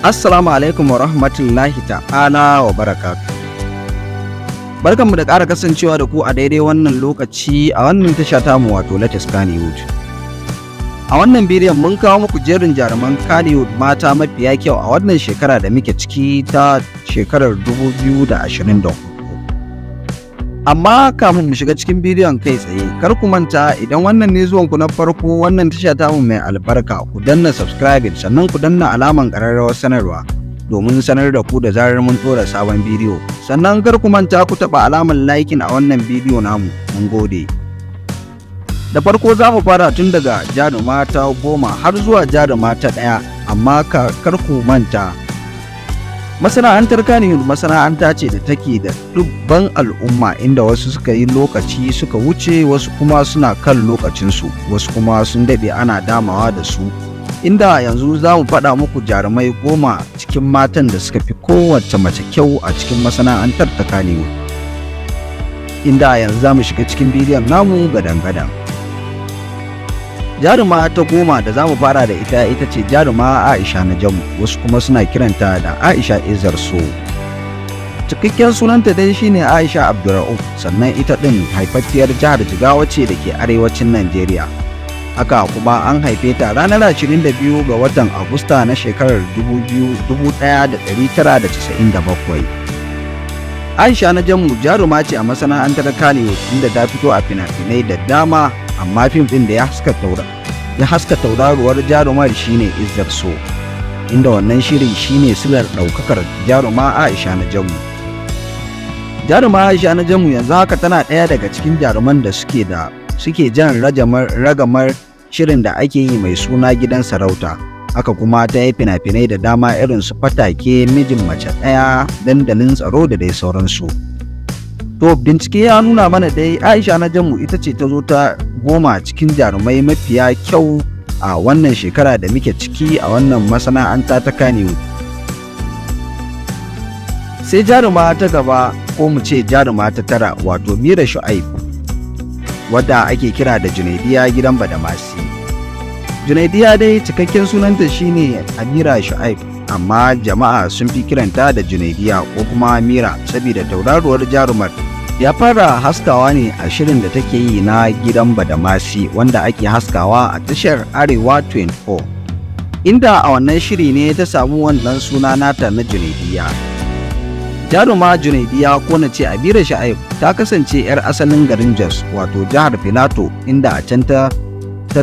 Assalamu alaikum wa rahmatullahi ta'ala wa barakatu. Barkanmu da ƙara kasancewa da ku a daidai wannan lokaci a wannan tasha tamu, wato Latest Kannywood. A wannan bidiyon mun kawo muku jerin jaruman Kannywood mata mafiya kyau a wannan shekara da muke ciki ta shekarar 2024. Amma kafin mu shiga cikin bidiyon kai tsaye, kar ku manta, idan wannan ne zuwanku na farko wannan tasha tamu mai albarka, ku danna subscribing, sannan ku danna alaman ƙararrawar sanarwa domin sanar da ku da zarar mun ɗora sabon bidiyo. Sannan kar ku manta ku taɓa alamar liking a wannan bidiyo namu. Mun gode. Da farko za mu fara tun daga jaruma ta 10 har zuwa jaruma ta 1, amma kar ku manta, masana'antar Kannywood masana'anta ce da take da dubban al'umma, inda wasu suka yi lokaci suka wuce, wasu kuma suna kan lokacinsu, wasu kuma sun daɗe ana damawa da su, inda yanzu za mu faɗa muku jarumai 10 cikin matan da suka fi kowace mace kyau a cikin masana'antar ta Kannywood, inda yanzu za mu shiga cikin bidiyon namu gadan-gadan. Jaruma ta 10 da za mu fara da ita, ita ce jaruma Aisha Najamu, wasu kuma suna kiranta da Aisha Izar So. Cikakken sunanta dai shine Aisha Abdurra'uf, sannan ita ɗin haifaffiyar jihar Jigawa ce da ke arewacin Najeriya. Haka kuma an haife ta ranar 22 ga watan Agusta na shekarar 1997. Aisha Najamu jaruma ce a masana'antar Kannywood, inda ta fito a fina-finai da dama, amma fim ɗin da ya haska tauraruwar jarumar shine Izzar So, inda wannan shirin shine silar ɗaukakar jaruma Aisha Najamu. Jaruma Aisha Najamu yanzu haka tana ɗaya daga cikin jaruman da suke jan ragamar shirin da ake yi mai suna Gidan Sarauta. Haka kuma ta yi fina-finai da dama irin su Fatake, Mijin Mace Ɗaya, Dandalin Tsaro da dai sauransu. To, bincike ya nuna mana dai Aisha Najamu ita ce ta zo ta 10 cikin jarumai mafiya kyau a wannan shekara da muke ciki a wannan masana'anta ta Kannywood. Sai jaruma ta gaba, ko mu ce jaruma ta 9, wato Mira Shu'aib, wadda ake kira da Junaidiya Gidan Badamasi. Junaidiya dai cikakken sunanta shine Amira Shu'aib, amma jama'a sun fi kiranta da Junaidiya ko kuma Mira, saboda tauraruwar jarumar ya fara haskawa ne a shirin da take yi na Gidan Badamasi, wanda ake haskawa a tashar Arewa 24, inda a wannan shiri ne ta samu wannan suna nata na Junaidiya. Jaruma Junaidiya, ko na ce Amira Shu'aib, ta kasance 'yar asalin garin Jos, wato jihar Filato, inda a can ta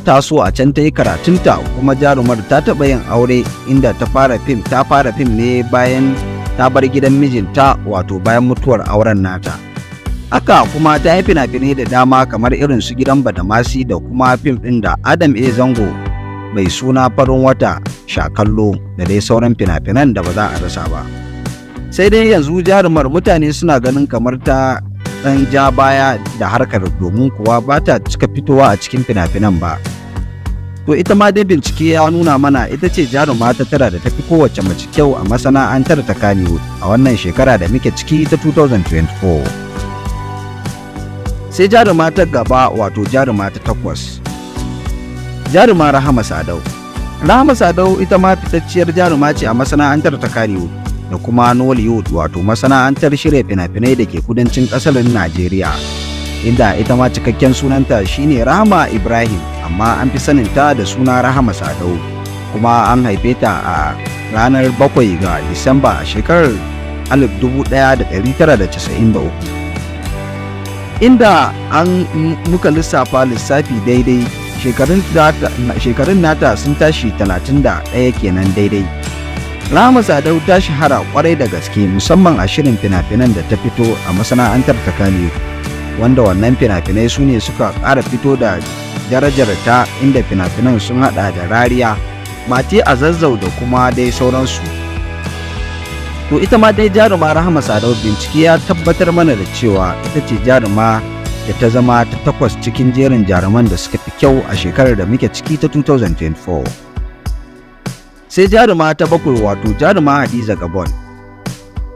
taso, a can ta yi karatunta. Kuma jarumar ta taɓa yin aure, inda ta fara fim ne bayan ta bar gidan mijinta, wato bayan mutuwar auren nata. Haka kuma ta yi fina-finai da dama kamar irin su Gidan Badamasi da kuma fim ɗin da Adam A Zango mai suna Farin Wata Shakallo da dai sauran fina-finan da ba za a rasa ba. Sai dai yanzu jarumar mutane suna ganin kamar ta ɗan ja baya da harkar, domin kuwa ba ta cika fitowa a cikin fina-finan ba. To, ita ma dai bincike ya nuna mana ita ce jaruma ta 9 da ta fi kowace mace kyau a masana'antar ta Kannywood a wannan shekara da muke ciki ta 2024. Sai jaruma ta gaba, wato jaruma ta 8, jaruma Rahama Sadau. Rahama Sadau ita ma fitacciyar jaruma ce a masana'antar ta Kannywood da kuma Nollywood, wato masana'antar shirya fina-finai da ke kudancin ƙasar Najeriya. Inda ita ma cikakken sunanta shine Rahama Ibrahim, amma an fi saninta da suna Rahama Sadau. Kuma an haife ta a ranar 7 ga Disamba a shekarar 1993. Inda an muka lissafa lissafi daidai, shekarun nata sun tashi 31 kenan daidai. Rahama Sadau ta shahara kwarai da gaske, musamman a shirin fina-finan da ta fito a masana'antar ta Kannywood, wanda wannan fina-finai su ne suka ƙara fito da darajar ta, inda fina-finan sun hada da Rariya, Mati a Zazzau da kuma dai sauransu. To, ita ma dai jaruma Rahama Sadau, bincike ya tabbatar mana da cewa ita ce jaruma da ta zama ta 8 cikin jerin jaruman da suka fi kyau a shekarar da muke ciki ta 2024. Sai jaruma ta 7, wato jaruma Hadiza Gabon.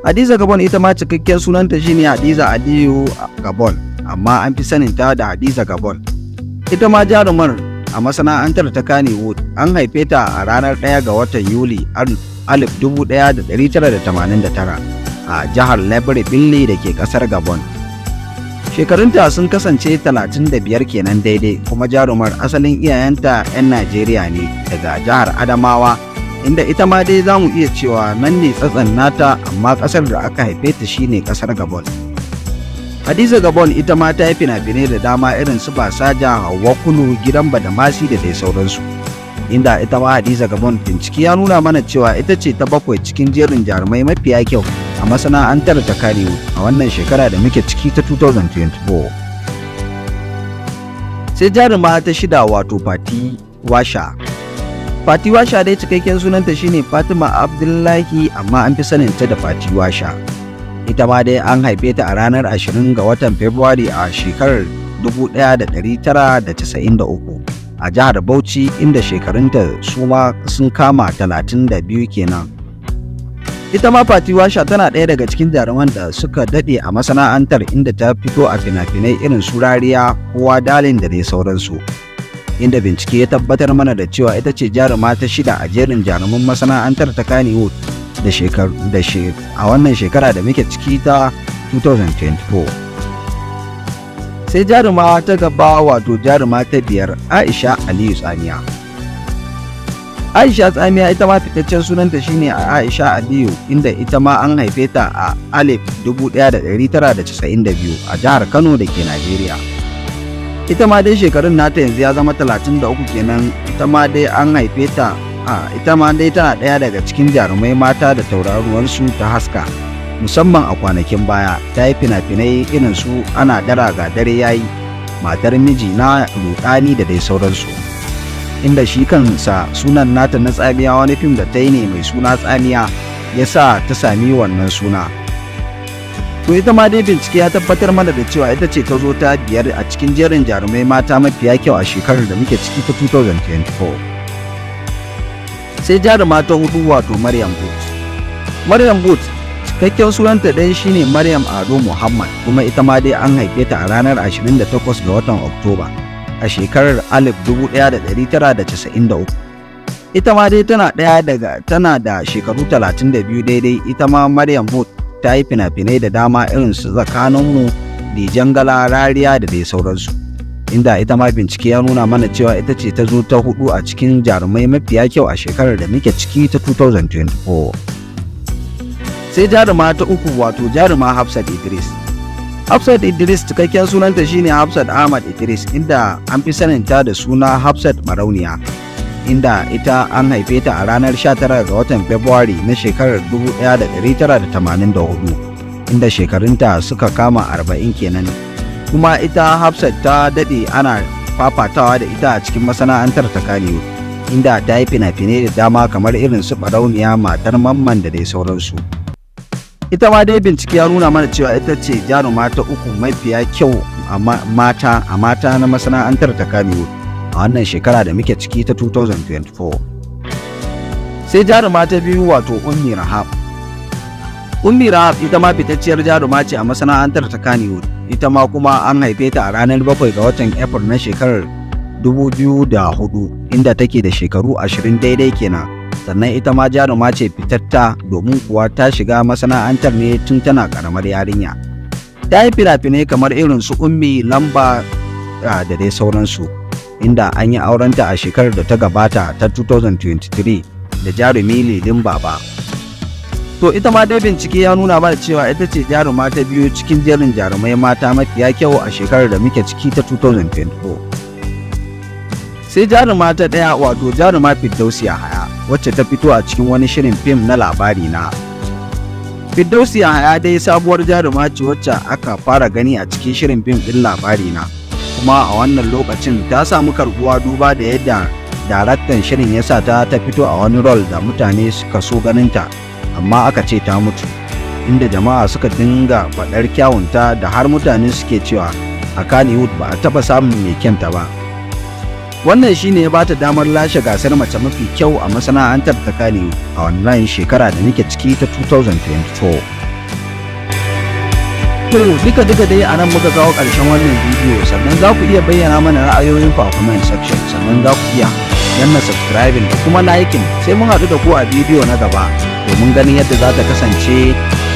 Hadiza Gabon ita ma cikakken sunanta shine Hadiza Aliyu Gabon, amma an fi saninta da Hadiza Gabon. Ita ma jarumar a masana'antar ta Kannywood an haife ta a ranar 1 ga watan Yuli 1989 a jihar Libreville da ke kasar Gabon. Shekarunta sun kasance 35 kenan daidai, kuma jarumar asalin iyayenta 'yan Najeriya ne daga jihar Adamawa, inda ita ma dai za mu iya cewa nan ne tsatson nata, amma kasar da aka haife ta shine kasar Gabon. Hadiza Gabon ita ma ta yi fina-finai da dama irin su Basaja, Hauwa Kulu, Gidan Badamasi da dai sauransu. Inda ita ma Hadiza Gabon bincike ya nuna mana cewa ita ce ta bakwai cikin jerin jarumai mafiya kyau a masana'antar ta Kannywood a wannan shekara da muke ciki ta 2024. Sai jaruma ta shida, wato Fati Washa. Fati Washa dai cikakken sunanta shine Fatima Abdullahi, amma an fi saninta da Fati Washa. Ita ma dai an haife ta a ranar 20 ga watan Fabrairu a shekarar 1993 a jihar Bauchi, inda shekarunta su ma sun kama 32 kenan. Ita ma Fati Washa tana ɗaya daga cikin jaruman da suka daɗe a masana'antar, inda ta fito a fina-finai irin su Rariya, Kowa Dalin da dai sauransu. Inda bincike ya tabbatar mana da cewa ita ce jaruma ta shida a jerin jaruman masana'antar ta Kannywood da shekaru da a wannan shekara da muke ciki ta 2024. Sai jaruma ta gaba, wato jaruma ta biyar, Aisha Aliyu Tsamiya. Aisha Tsamiya ita ma fitaccen sunanta shine Aisha Aliyu, inda ita ma an haife ta a 1992 a jihar Kano da ke Najeriya. Ita ma dai shekarun nata yanzu ya zama 33 kenan. Ita ma dai an haife ta a ita ma dai tana ɗaya daga cikin jarumai mata da tauraruwarsu ta haska musamman a kwanakin baya. Ta yi fina-finai irin su Ana Dara Ga Dare Yayi, Matar Miji Na, Rudani da dai sauransu, inda shi kansa sunan nata na Tsamiya wani fim da ta yi ne mai suna Tsamiya ya sa ta sami wannan suna. To, ita ma dai bincike ya tabbatar mana da cewa ita ce ta zo ta biyar a cikin jerin jarumai mata mafiya kyau a shekarar da muke ciki ta 2024. Sai jaruma ta hudu, wato Maryam Booth. Maryam Booth cikakken sunanta ɗaya shine Maryam Ado Muhammad, kuma ita ma dai an haife ta a ranar 28 ga watan Oktoba a shekarar 1993. Ita ma dai tana ɗaya daga tana da shekaru 32 daidai. Ita ma Maryam Booth ta yi fina-finai da dama irin su Tsakaninmu, Dijangala, Rariya da dai sauransu, inda ita ma bincike ya nuna mana cewa ita ce ta zo ta hudu a cikin jarumai mafiya kyau a shekarar da muke ciki ta 2024. Sai jaruma ta uku, wato jaruma Hafsat Idris. Hafsat Idris cikakken sunanta shine Hafsat Ahmad Idris, inda an fi saninta da suna Hafsat Marauniya, inda ita an haife ta a ranar 19 ga watan Fabrairu na shekarar 1984, inda shekarunta suka kama 40 kenan. Kuma ita Hafsat ta daɗe ana fafatawa da ita a cikin masana'antar ta Kannywood, inda ta yi fina-finai da dama kamar irin su Barauniya, Matar Mamman da dai sauransu. Ita ma dai bincike ya nuna mana cewa ita ce jaruma ta uku mafiya kyau a mata a mata na masana'antar ta Kannywood a wannan shekara da muke ciki ta 2024. Sai jaruma ta biyu, wato Ummi Rahab. Ummi Rahab ita ma fitacciyar jaruma ce a masana'antar ta Kannywood. Ita ma kuma an haife ta a ranar 7 ga watan April na shekarar 2004, inda take da shekaru 20 daidai kenan. Sannan ita ma jaruma ce fitatta, domin kuwa ta shiga masana'antar ne tun tana karamar yarinya. Ta yi fina-finai kamar irin su Ummi Lamba da dai sauransu, inda an yi aurenta a shekarar da ta gabata ta 2023 da jarumi Lilin Baba. To, ita ma dai bincike ya nuna mana cewa ita ce jaruma ta biyu cikin jerin jarumai mata mafiya kyau a shekarar da muke ciki ta 2024. Sai jaruma ta ɗaya, wato jaruma Firdausi Yahaya, wacce ta fito a cikin wani shirin fim na Labari Na. Firdausi Yahaya dai sabuwar jaruma ce wacce aka fara gani a cikin shirin fim ɗin Labari Na, kuma a wannan lokacin ta samu karbuwa duba da yadda daraktan shirin ya sa ta ta fito a wani role da mutane suka so ganinta, amma aka ce ta mutu, inda jama'a suka dinga faɗar kyawunta da har mutane suke cewa a Kannywood ba a taɓa samun mai kyanta ba. Wannan shine ya bata damar lashe gasar mace mafi kyau a masana'antar ta Kannywood a wannan shekara da muke ciki ta 2024. To, duka duka dai a nan muka kawo ƙarshen wannan bidiyo. Sannan za ku iya bayyana mana ra'ayoyinku a comment section. Sannan za ku iya Danna subscribing da kuma liking. Sai mun haɗu da ku a bidiyo na gaba domin ganin yadda za ta kasance.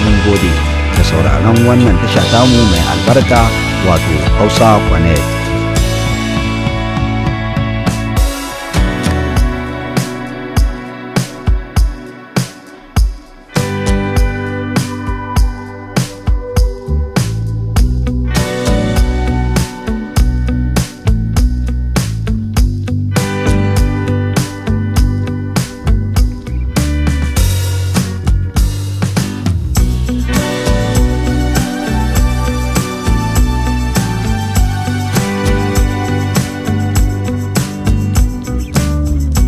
Mun gode da sauraron wannan tasha tamu mai albarka, wato Hausa Connect.